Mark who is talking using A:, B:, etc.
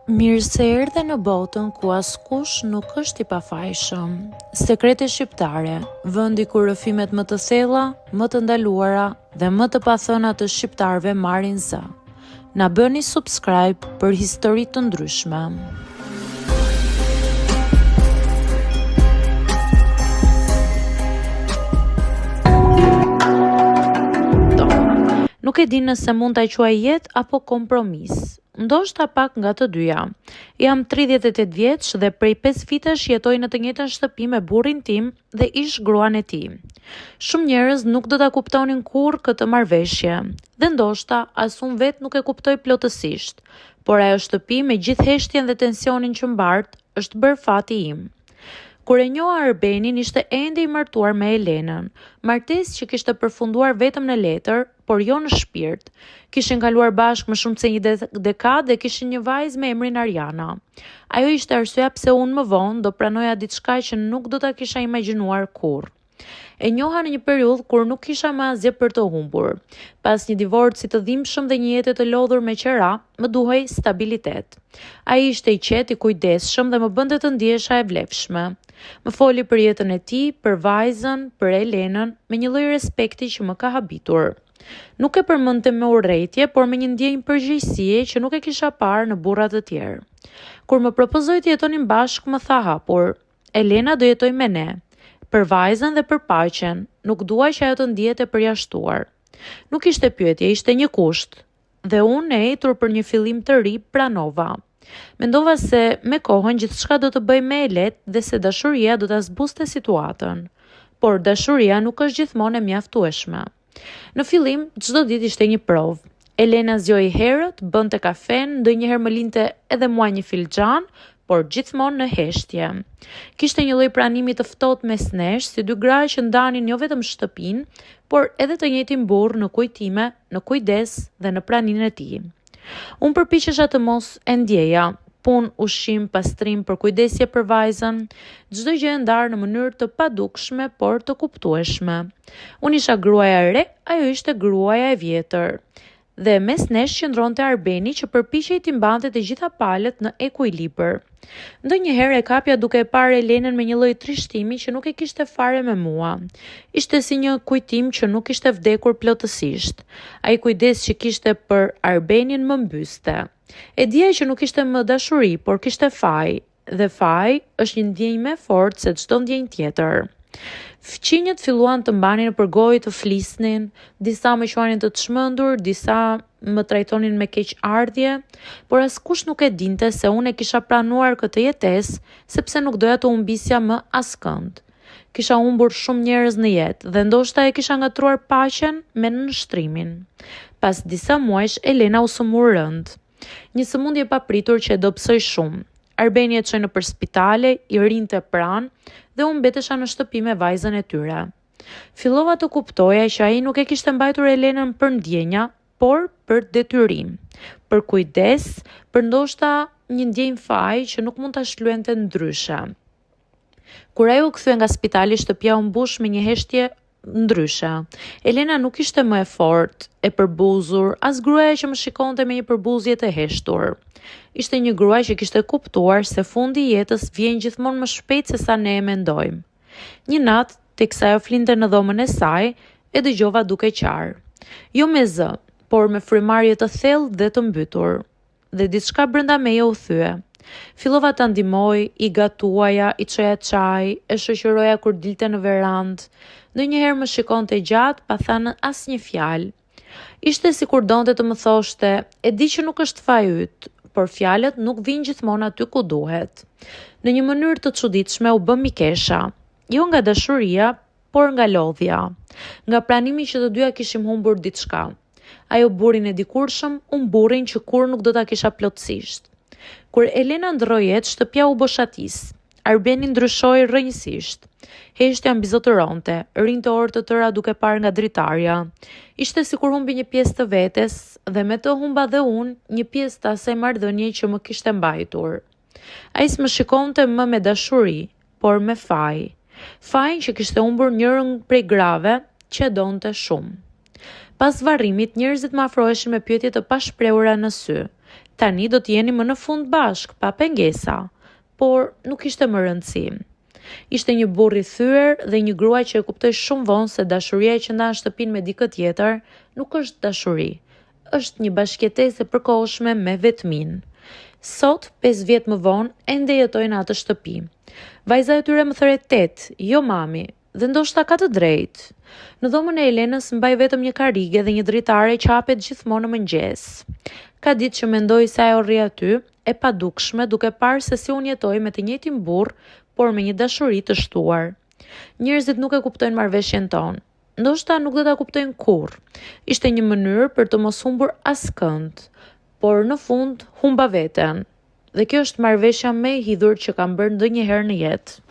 A: Mirë se erdhe në botën ku askush nuk është i pafajshëm. Sekrete shqiptare, vendi ku rrëfimet më të thella, më të ndaluara dhe më të pathëna të shqiptarëve marrin zë. Na bëni subscribe për histori të ndryshme. Nuk e di nëse mund ta quaj jetë apo kompromis. Ndoshta pak nga të dyja. Jam 38 vjeç dhe prej 5 vitesh jetoj në të njëjtën shtëpi me burrin tim dhe ish gruan e tij. Shumë njerëz nuk do ta kuptonin kurrë këtë marrëveshje dhe ndoshta as unë vetë nuk e kuptoj plotësisht, por ajo shtëpi me gjithë heshtjen dhe tensionin që mbart është bërë fati im. Kur e njoha Arbenin ishte ende i martuar me Elenën, martesë që kishte përfunduar vetëm në letër, por jo në shpirt. Kishin kaluar bashkë më shumë se një dekadë dhe kishin një vajzë me emrin Arjana. Ajo ishte arsyeja pse unë më vonë do pranoja diçka që nuk do ta kisha imagjinuar kurrë. E njoha në një periudhë kur nuk kisha më asgjë për të humbur. Pas një divorci të dhimbshëm dhe një jete të lodhur me qera, më duhej stabilitet. Ai ishte i qetë, i kujdesshëm dhe më bënte të ndihesha e vlefshme. Më foli për jetën e tij, për vajzën, për Elenën, me një lloj respekti që më ka habitur. Nuk e përmendte me urrejtje, por me një ndjenjë përgjegjësie që nuk e kisha parë në burra të tjerë. Kur më propozoi të jetonim bashkë, më tha hapur, Elena do jetojë me ne. Për vajzën dhe për paqen, nuk dua që ajo të ndihet e përjashtuar. Nuk ishte pyetje, ishte një kusht. Dhe unë, e etur për një fillim të ri, pranova. Mendova se me kohën gjithçka do të bëhej më e lehtë dhe se dashuria do ta zbuste situatën. Por dashuria nuk është gjithmonë e mjaftueshme. Në fillim, çdo ditë ishte një provë. Elena zgjohej herët, bënte kafenë, ndonjëherë më linte edhe mua një filxhan, por gjithmonë në heshtje. Kishte një lloj pranimi të ftohtë mes nesh, si dy gra që ndanin jo vetëm shtëpinë, por edhe të njëjtin burrë në kujtime, në kujdes dhe në praninë e tij. Unë përpiqesha të mos e ndjeja, punë, ushqim, pastrim, përkujdesje për vajzën, çdo gjë e ndarë në mënyrë të padukshme, por të kuptueshme. Unë isha gruaja e re, ajo ishte gruaja e vjetër. Dhe mes nesh qëndronte Arbeni që përpiqej t'i mbante të gjitha palët në ekuilibër. Ndonjëherë e kapja duke e parë Elenën me një lloj trishtimi që nuk e kishte fare me mua. Ishte si një kujtim që nuk kishte vdekur plotësisht. Ai kujdes që kishte për Arbenin më mbyste. E dija që nuk ishte më dashuri, por kishte faj, dhe faji është një ndjenjë më e fortë se çdo ndjenjë tjetër. Fqinjët filluan të mbanin nëpër gojë të flisnin, disa më quanin të çmendur, disa më trajtonin me keqardhje, por askush nuk e dinte se unë e kisha pranuar këtë jetesë, sepse nuk doja të humbisja më askënd. Kisha humbur shumë njerëz në jetë dhe ndoshta e kisha ngatërruar paqen me nënshtrimin. Pas disa muajsh Elena u sëmur rëndë. Një sëmundje e papritur që e dobësoi shumë. Arbeni e çoi nëpër spitale, i rrinte pranë dhe unë mbetesha në shtëpi me vajzën e tyre. Fillova të kuptoja që ai nuk e kishte mbajtur Elenën për ndjenja, por për detyrim, për kujdes, për ndoshta një ndjenjë faji që nuk mund ta shlyente ndryshe. Kur ajo u kthye nga spitali, shtëpia u mbush me një heshtje ndryshe. Elena nuk ishte më e fortë, e përbuzur, as gruaja që më shikonte me një përbuzje të heshtur. Ishte një grua që kishte kuptuar se fundi i jetës vjen gjithmonë më shpejt se sa ne e mendojmë. Një natë, teksa ajo flinte në dhomën e saj, e dëgjova duke qarë. Jo me zë, por me frymëmarrje të thellë dhe të mbytur. Dhe diçka brenda meje u thye. Fillova ta ndihmoj, i gatuaja, i çoja çaj, e shoqëroja kur dilte në verandë. Ndonjëherë më shikonte gjatë pa thënë asnjë fjalë. Ishte sikur donte të më thoshte, e di që nuk është faji yt, por fjalët nuk vijnë gjithmonë aty ku duhet. Në një mënyrë të çuditshme u bëmë mikesha. Jo nga dashuria, por nga lodhja. Nga pranimi që të dyja kishim humbur diçka. Ajo burrin e dikurshëm, unë burrin që kurrë nuk do ta kisha plotësisht. Kur Elena ndërroi jetë, shtëpia u boshatis. Arbeni ndryshoi rrënjësisht. Heshtja mbizotëronte, rrinte orë të tëra duke parë nga dritarja. Ishte sikur humbi një pjesë të vetes dhe me të humba dhe unë një pjesë të asaj marrëdhënie që më kishte mbajtur. Ai s'më shikonte më me dashuri, por me faj. Fajin që kishte humbur njërën prej grave që e donte shumë. Pas varrimit, njerëzit më afroheshin me pyetje të pashprehura në sy. Tani do të jeni më në fund bashkë, pa pengesa. Por nuk ishte më rëndësi. Ishte një burrë i thyer dhe një grua që e kuptoi shumë vonë se dashuria që ndan shtëpinë me dikë tjetër nuk është dashuri, është një bashkëjetesë e përkohshme me vetminë. Sot, 5 vjet më vonë, ende jetoj në atë shtëpi. Vajza e tyre më thërret tetë, jo mami, dhe ndoshta ka të drejtë. Në dhomën e Elenës mbaj vetëm një karrige dhe një dritare që hapet gjithmonë në mëngjes. Ka ditë që mendoj se ajo rri aty, e padukshme, duke parë se si unë jetoj me të njëjtin burrë, por me një dashuri të shtuar. Njerëzit nuk e kuptojnë marrëveshjen tonë. Ndoshta nuk do ta kuptojnë kurrë. Ishte një mënyrë për të mos humbur askënd, por në fund humba veten. Dhe kjo është marrëveshja më e hidhur që kam bërë ndonjëherë në jetë.